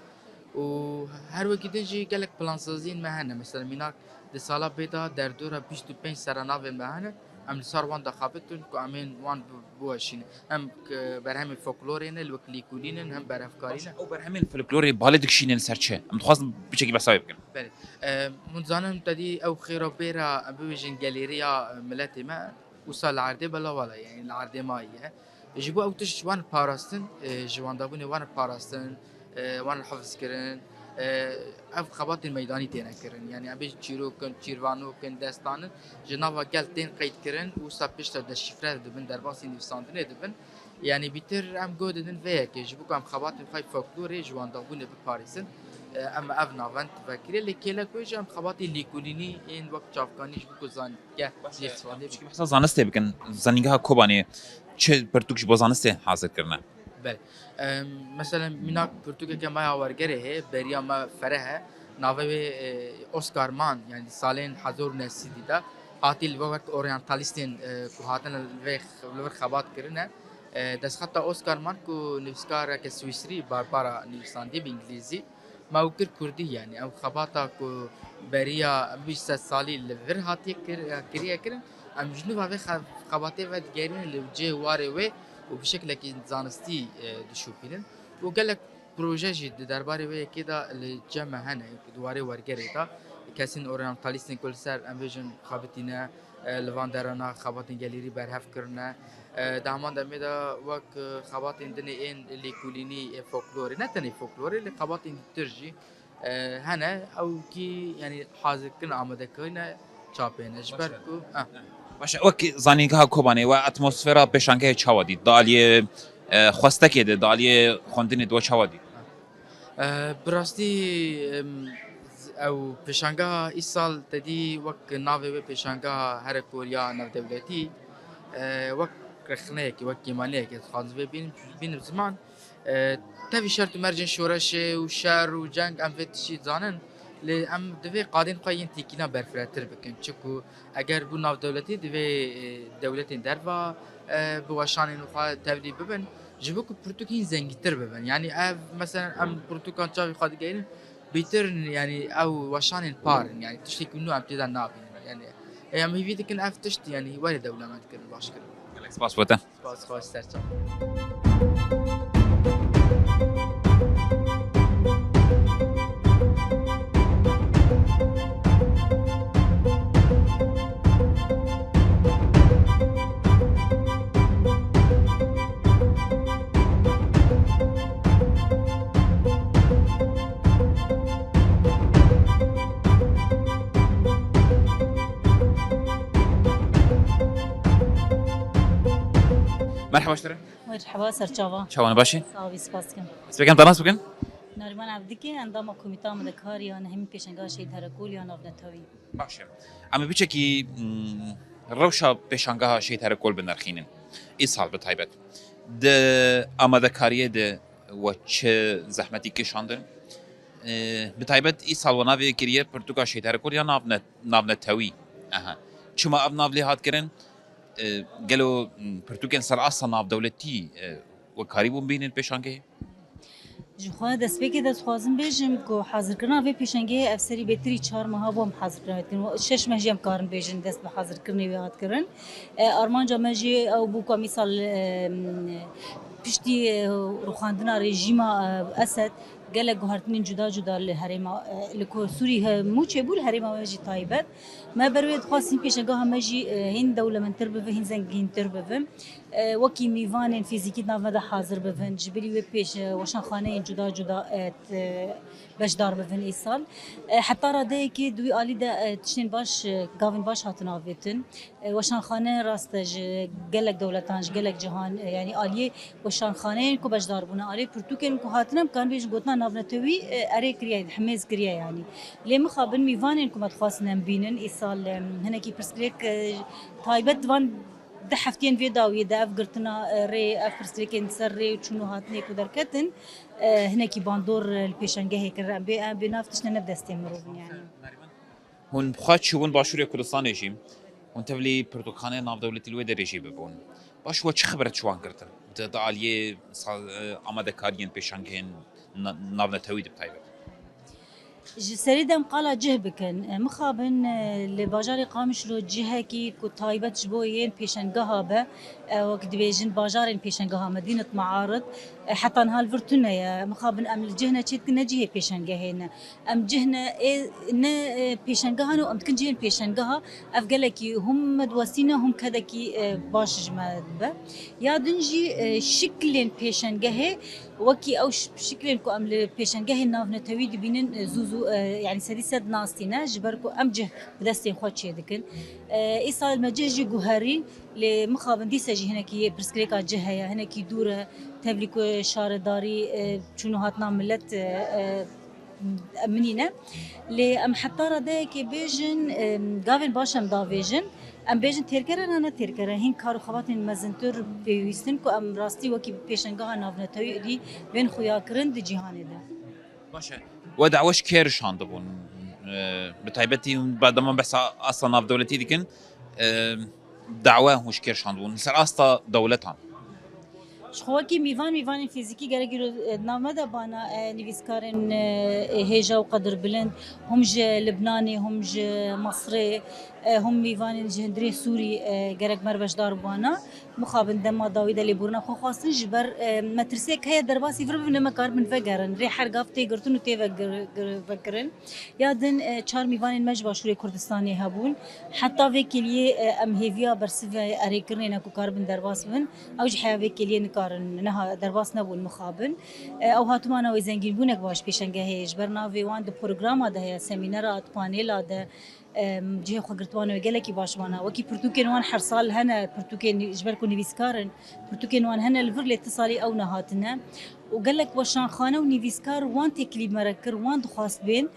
Û her wekî din jî gelek plansaziyên me hene. Mesela mînak di sala bê de derdora bîst û pênc serenavên me hene. Em li ser wan daxebitin ku em ên wan bi-, biweşînin. Hem k-, berhemên folklorê ne, li wek lêkolîn in, hem berhevkarî ne. Ew berhemên folklorê balê dikişînin li ser çi? Em dixwazin piçekî behsa wê bikin. Belê. Em, hûn dizanin, te dî ew xêra bêra, em bibêjin gelêriya, e, miletê me, wisa li erdê belavala ye, yanî li erdê maye. Ji bo ew tişt wan parastin, e, ji wandabûnê wan parastin, e, wan hifz kirin, e, ev xebatên meydanî têne kirin. Yanî em bêjin çîrok in, çîrvanok in, destan in, ji nava gel tên qeyd kirin û wisa piştre deşîfre dibin, derbasî nivîsandinê dibin. Yanî bîtir em guh didin vê yekê, ji bo ku em xebatên xwe yê folklorê ji wandabûnê biparêzin. E, em ev navend vekirî, lê kêlek wê jî em xebatê lêkolînî ên wek çavkanî ji bo ku zanîngeh jê îstîfade bike. Behsa zanistê bikin, Zanîngeha Kobanê çi pirtûk ji bo zanistê hazir kirine? Belê. Em, mesela mînak pirtûkeke me ya wergerê heye, beriya me Fereh e, navê wê, e, Oscar Mann, yanî di salên hezar û neh sed de hatî li we wek oryantalîstên, e, ku hatine li vê x-, li vir xebat kirine. E, destxeta Oscar Mann ku nivîskareke Swîsrî, Barbara nivîsandiye bi îngilîzî, me ew kir kurdî, yanî ew xebata ku beriya bîst sed salî li vir hatiye kir-, kiriye kirin, em ji nû ve vê xe-, xebatê vedigihînin li cihê warê wê û bi şeklekî zanistî, e, dişopînin û gelek proje jî di derbarê wê yekê de li cem me hene, di warê wergerê de kesên oryantalîstên ku li ser, em bêjin, xebitîne, e, li van derana xebatên gelêrî berhev kirine. E, di heman demê de wek, e, xebatên dinê ên lêkolînî, ê folklorê, ne tenê folklorê, lê xebatên dîtir jî, e, hene. Ew kî, yanî hazirkirin, amadekarî ne çapê ne. Ji ber ku, e. Baş e, wek Zanîngeha Kobanê we atmosfera pêşangehê çawa dît? Di aliyê, e, xwestekê de, di aliyê xwendinê de we çawa dît? E, bi rastî, em, ew pêşangeha îsal te dî wek navê wê pêşangeha herêkor ya navdewletî, e, wek rexneyekê, wek kêmaneyekê dixwazim vê bînim, bînim ziman. E, tevî şert û mercên şoreşê û şer û ceng em vê tiştî dizanin, lê em divê qadên xwe yên têkîna berfirehtir bikin. Çiku eger bû navdewletî divê, e, dewletên derva, e, bi weşanên xwe tevlî bibin. Ji bo ku pirtûk hîn zengîntir bibin. Yanî ev, meselen, em pirtûkan çavê xwe digerin, bêtir in, yanî ew weşanên par in, yanî tiştekî nû em tê de nabînin. Yanî, e, em hêvî dikin ev tişt, yanî were dewlemendkirin, başkirin. Gelek spas bo te. Spas, spas, ser çav. Merhaba ji te re. Merhaba, serçava. Çawan, baş î? Sağ ol, spas dikim. Ez bikim te nas bikin? Nariman Evdikê, endama Komîta Amadekar ya Nehemîn Pêşengeha Şehîd Herekol ya Navnetewî. Baş e. Em ê biçekî, mm, rewşa pêşangeha Şehîd Herekol binirxînin. Îsal bi taybet. Di amadekariyê de we çi zehmetî kişandin? E, bi taybet îsal we navê kiriye pirtûka Şehîd Herekol ya navne-, navnetewî. Aha. Çima ev nav lê hat kirin? E, gelo, mm, pirtûkên ser asta navdewletî, e, we karîbûn bînin pêşangehê? Ji xwe destpêkê de dixwazim bêjim ku hazirkirina vê pêşangehê ev serî bêtirî çar meha bû em hazirkirina vê dikin. Şeş meh jî em karin bêjin dest bi hazirkirinê wê hat kirin. E, armanca me jî ew bû ku em îsal, e, piştî, e, rûxandina rejîma, e, Esed gelek guhertinên cuda cuda li herêma, e, li ku Sûrî hemû çêbû, li herêma me jî taybet. Me ber wê dixwest hîn pêşengeha me jî, e, hîn dewlemendtir bibe, hîn zengîntir bibe. E, wekî mîvanên fîzîkî di nav me de hazir bibin, ji bilî wê pêş, e, weşanxaneyên cuda cuda, e, t-, beşdar bibin îsal. E, heta radeyekê di wî alî de, e, tiştên baş, e, gavên baş hatin avêtin. E, weşanxane rast e ji gelek dewletan, ji gelek cihan, e, yanî aliyê weşanxaneyên ku beşdar bûne, aliyê pirtûkên ku hatine, em karin bêjin gotina navnetewî, e, erê kiriye, himêz kiriye yanî. Lê mixabin mîvanên ku me dixwastin em bînin, îsal, e, hinekî pirsgirêk, e, taybet di van du heftiyên vê dawiyê de ev girtina, e, rê, ev pirsgirêkên ser rê û çûn û hatinê ku derketin, e, hinekî bandor, e, li pêşengehê kirin. Em bê, em bê nav tiştine ne bi destê mirov in, yanî. Hûn bi xwe çûbûn Başûrê Kurdistanê jî, hûn tevlî pirtûkxaneyên navdewletî li wê derê jî bibûn. Baş, we çi xibret ji wan girtin? Di, di aliyê sa-, e, amadekariyên pêşangehên na-, navnetewî de bi taybet. Ji serî de em qala cih bikin. E, mixabin, e, li bajarê Qamişlo cihekî ku taybet ji bo yên pêşengeha be, e, wek dibêjin bajarên pêşengeha Medînet Mearid, e, heta niha li vir tune ye. Mixabin em li cih ne çê dikin, ne cihê pêşengehê ne. Em cih ne, ê, ne, e, pêşengeha ne û em dikin cihên pêşengeha. Ev gelekî hûm me diwestîne, hûm kedekî, e, baş ji me dibe. Ya din jî, e, şiklên pêşengehê, wekî ew ş-, şiklên ku em li pêşengehên navnetewî dibînin, e, zû zû, e, yanî sedî sed nas tîne, ji ber ku em cih bi destên xwe çêdikin. E, îsal me cih jî guherîn, lê mixabin dîse jî hinekî pirsgirêka cih heye, hinekî dûr e, tevlî ku şaredarî, e, çûn û hatina milet, e, e, em minî ne. Lê em heta radeyekê bêjin, em, gavên baş em davêjin. Em bêjin têrkere ne, ne têrkere. Hîn kar û xebatên mezintir pêwîstin ku em rastî wekî pêşengeha navnetewî êdî bên xuyakirin di cîhanê de. Baş e. We dawe ji kê re şandibûn? E, bi taybetî hûn ba-, dema behsa asta navdewletî dikin, e, dawe hûn ji kê re şandibûn? Li ser asta dewletan? Ji xwe wekî mîvan, mîvanên fîzîkî gerek îro, e, di nav me de bana, e, nivîskarên, e, hêja û qedirbilind, hûm ji Libnanê, hûm ji Misrê, e, hûm mîvanên ji hundirê Sûrî, e, gerek me re beşdar bana. Mixabin dema dawî de lêborîna xwe xwestin, ji ber, e, metirsiyek heye derbasî vir bibin, ne me karibin vegerin. Rê her gav tê girtin û tê vegir-, gir-, vekirin. Ya din, e, çar mîvanên me ji Başûrê Kurdistanê hebûn. Heta vê kêliyê, e, em hêviya bersiva erêkirinê ne ku karibin derbas bibin. Ew jî heya vê kêliyê nika karin neha derbas nebûn mixabin. E, ew hatimana wê zengînbûnek baş pêşengehê ji ber navê wan di programa de heye, semînera, di panêla de, em, cihê xwe girtibana wê gelekî baş vana. Wekî pirtûkên wan her sal hene, pirtûkên ji ber ku nivîskar in, pirtûkên wan hene li vir lê ti salî ew nehatine. Û gelek weşanxane û nivîskar wan têkilî me re kir, wan dixwast bên.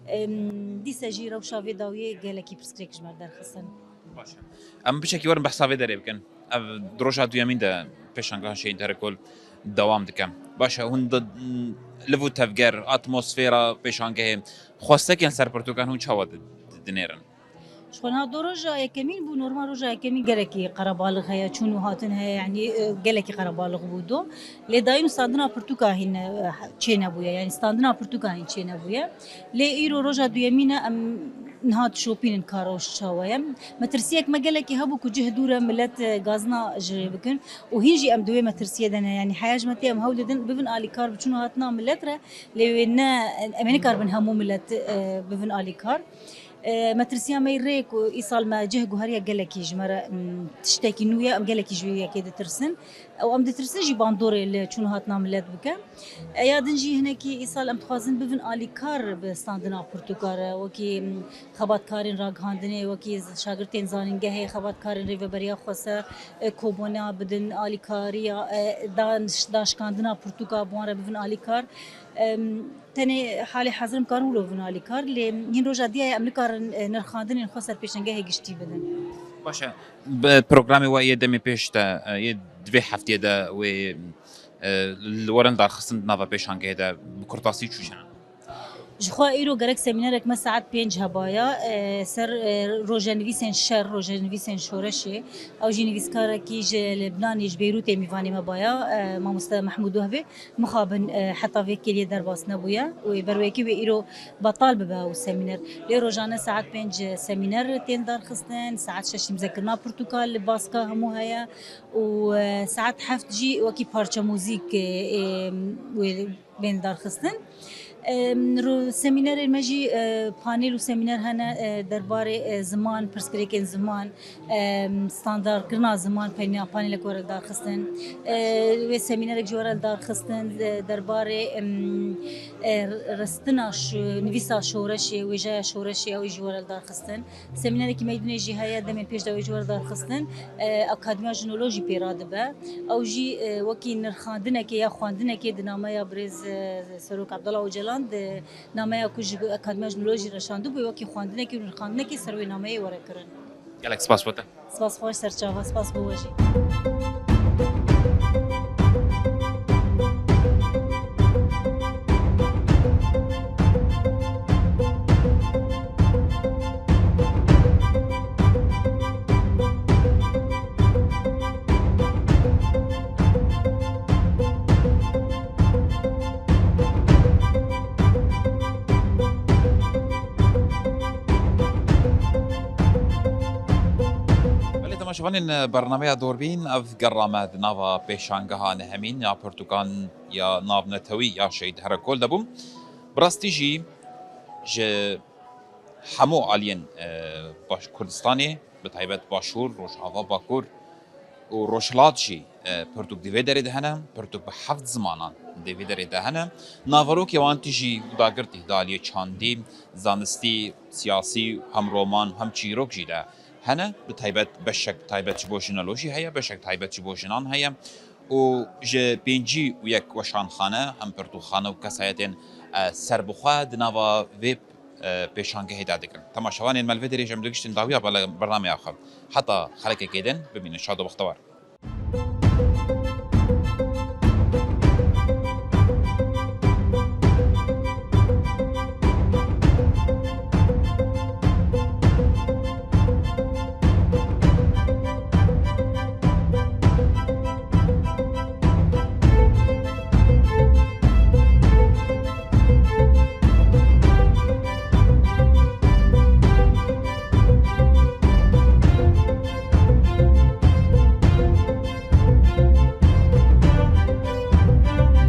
Em, dîse jî rewşa vê dawiyê gelekî pirsgirêk ji me re derxistin. Baş e. Em piçekî werin behsa vê derê bikin. Ev di roja duyemîn de pêşangeha Şehîd Herekol dewam dike. Baş e, hûn di, liv û tevger, atmosfera pêşangehê, xwestekên ser pirtûkan hûn çawa di-, di-, dinêrin? Ji xwe niha do roja yekemîn bû, normal roja yekemîn gelekî qerebalix heye, çûn û hatin heye, yanî, e, gelekî qerebalix bû do. Lê dayîn û standina pirtûka hîn, e, çênebûye, yanî standina pirtûka hîn çênebûye. Lê îro roja duyemîn e, em niha dişopînin ka rewş çawa ye. Metirsiyek me gelekî hebû ku cih dûr e, milet, e, gazina ji rê bikin û hîn jî em di wê metirsiyê de ne. Yanî heya ji me tê em hewl didin bibin alîkar bi çûn û hatina milet re, lê wê ne, em ê nikaribin hemû milet, e, bibin alîkar. E, metirsiya me yê rê ku îsal me cih guheriya gelekî ji me re, m, tiştekî nû ye, em gelekî ji wê yekê ditirsin. Û em ditirsin jî bandorê li çûn û hatina milet bike. E, ya din jî hinekî îsal em dixwazin bibin alîkar bi standina pirtûka re, wekî, m, xebatkarên ragihandinê, wekî z-, şagirtên zanîngehê, xebatkarên Rêveberiya Xweser, e, kobona bidin, alîkariya, e, dan-, daşkandina pirtûka bi wan re bibin alîkar. Em, Tenê halê hezir em karin wilo bibin alîkar, lê hîn roja diya ye em nikarin, e, nirxandinên xwe ser pêşengehê giştî bidin. Baş e. Bi programê we yê demê pêş de, e, yê di vê heftiyê de wê, e, li werin darxistin di nava pêşangehê de bi kurtasî çû jî ne? Ji xwe îro gerek semînerek me saet pênc hebaya, e, ser, e, rojenivîsên şer, rojenivîsên şoreşê. Ew jî nivîskarekî ji Lebnanê, ji Beyrûtê mîvanê me baya, e, mamoste Mehmûd Wehbê. Mixabin, e, heta vê kêliyê derbas nebûye û ê ber wê yekê wê îro betal bibe ew semîner. Lê rojane saet pênc semîner tên darxistin, saet şeş îmzekirina pirtûka li baska hemû heye û, e, saet heft jî wekî parça muzîk, e, ê, wê bên darxistin. Em, ro-, semînerên me jî, e, panel û semîner hene, e, derbarê, e, ziman, pirsgirêkên ziman, em, standardkirina ziman, peyniya panelek were darxistin. E, wê semînerek jî were darxistin, e, derbarê, em, e, ristina ş-, nivîsa şoreşê, wêjeya şoreşê ew jî were darxistin. Semînerekî meydûnê jî heye, demên pêş de wê jî were darxistin. E, Akademiya Jinolojî pê radibe. Ew jî, e, wekî nirxandinekê ya xwendinekê di nameya birêz, e, Serok Abdullah Ocalan di nameya ku ji Akademiya Jinolojî re şandibû, wekî xwendinekê û nirxandinekê ser wê nameyê were kirin. Gelek spas bo te. Spas xweş serçava, spas bo we jî. Belê temaşevanên bernameya Dorbîn, ev gerra me di nava pêşangeha nehemîn ya pirtûkan ya navnetewî ya Şehîd Herekol de bû. Bi rastî jî ji hemû aliyên, e, baş Kurdistanê, bi taybet Başûr, Rojava, Bakur û Rojhilat jî, e, pirtûk di vê derê de hene, pirtûk bi heft zimanan di vê derê de hene. Naverokê wan tijî dagirtî di aliyê çandî, zanistî, siyasî, hem roman, hem çîrok jî de hene. Bi taybet beşek taybet ji bo jinolojî heye, beşek taybet ji bo jinan heye. Û ji pêncî û yek weşanxane, hem pirtûkxane û kesayetên, e, serbixwe di nava vê, e, pêşangehê de dikin. Temaşevanên me li vê derê jî em digihîştin dawiya bele-, bernameyê xwe. Heta xelekekê din bimînin şad û bextewar.